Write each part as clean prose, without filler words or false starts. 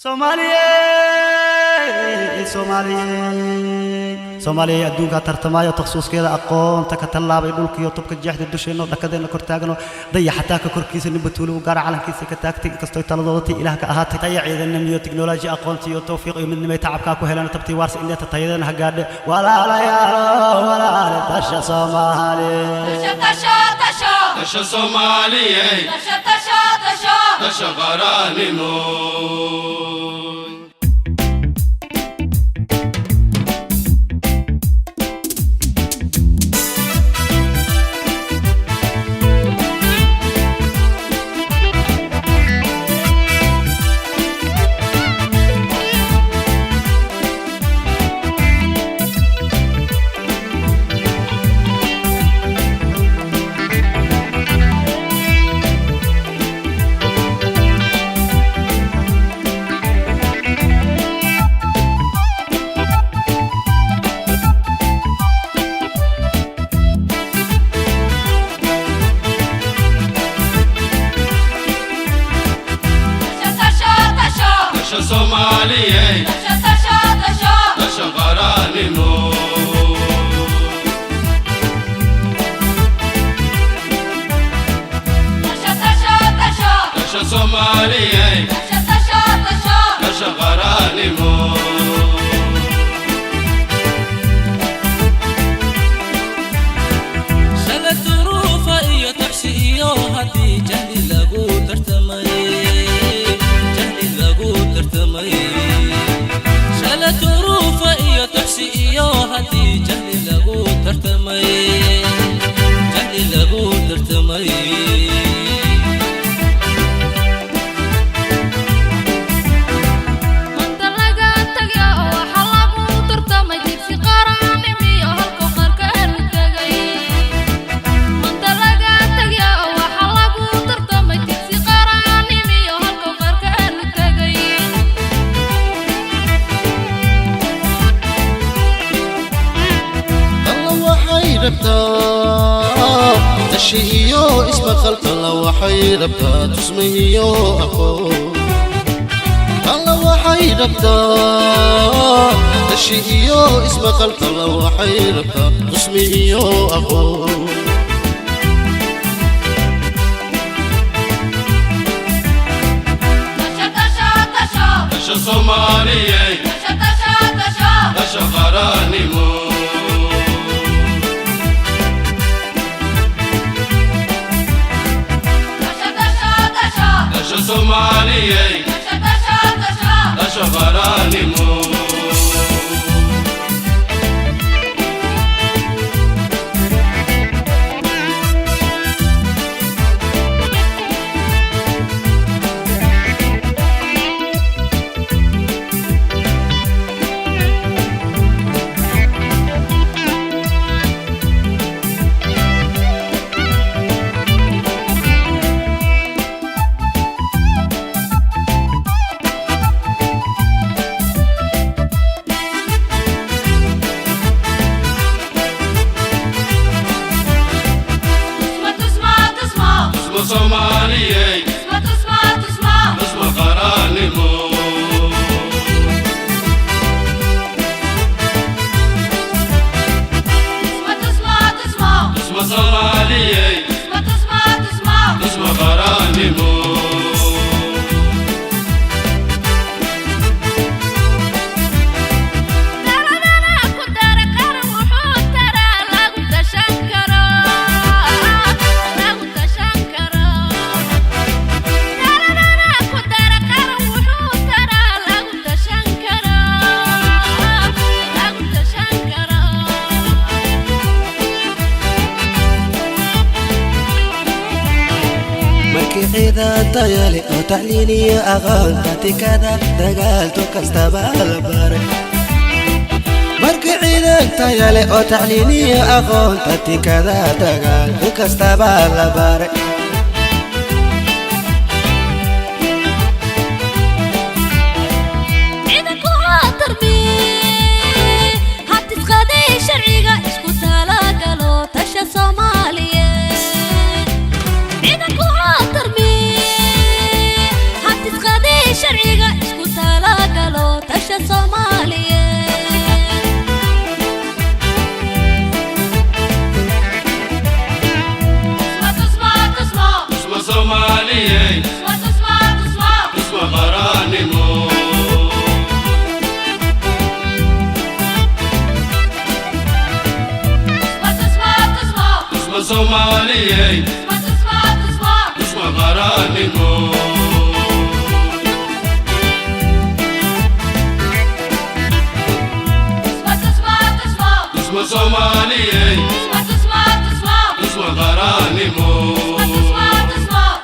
Soomaaliye, Soomaaliye, Soomaaliya adduunkaa tartamaayo, takhasuuskeeda aqoonta ka tallaabay, dhulkiiyo tubka jeexda dusheenno, dhakadeenna kor taagano, dayaxataa ka korkiisa ninba tuulo u gaara calankiisa ka taagtay. Inkastoo taladooda tii Ilaah ka ahaatay, taya ciidanimiyo tiknoloji, aqoonti iyo tawfiiq iyo midnimay tacabkaa ku helan, tabtii waarsa indheeta tayadeena ha gaadhe. Walaalayaalo, walaale, tasha Soomaali. Tasha Soomaaliyey, tasha qaranimo. Tasha Soomaaliyey, tasha qaranimo. Tasha Soomaaliyey, tasha qaranimo. Shala duruufa iyo taxsi iyo haddii jahli lagu tartamay, jahli lagu tartamay. Shala duruufa iyo taxsi iyo haddii jahli lagu tartamay, jahli lagu tartamay. Manta laga tagay oo waxaa lagu tartamay digsi qaranimiyo halkuu qarkeenu tegay. Manta laga tagay oo waxaa lagu tartamay digsi qaranimiyo halkuu qarkeenu tegay. Alla waxay rabtaa tashi iyo ismaqal. Alla waxay rabtaa tusme iyo aqoon. Alla waxay rabtaa tashi iyo ismaqal. Alla waxay rabtaa tusme iyo aqoon. Tasha Soomaaliyey, tasha qaranimo. Tasha Soomaaliyey, tasha qaranimo. Tusmo Soomaaliyey, tusmo qaranimo. Tusmo Soomaaliyey, tusmo qaranimo. Taladana ku dara qaran wuxuu taraa lagu tashan karo, lagu tashan karo. Taladana ku dara qaran wuxuu taraa lagu tashan karo, lagu tashan karo. Markii ciidan tayale oo tacliin iyo aqoon, tatikada dagaalto kastaba la baray. Markii ciidan tayale oo tacliin iyo aqoon, tatikada dagaalto kastaba la baray. Ciidanku haa tarbiye hatisqaday sharciga isku talagalo, tasha Soomaaliyeed. Ciidanku haa tarbiye hatisqaday sharciga isku. Soomaaliyey, tusma qarannimo. Tusma Soomaaliyey, tusma qarannimo.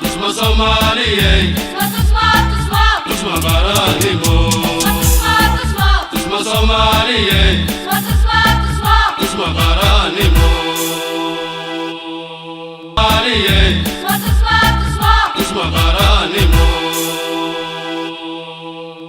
Tusma Soomaaliyey, tusma qarannimo. Tusma Soomaaliyey.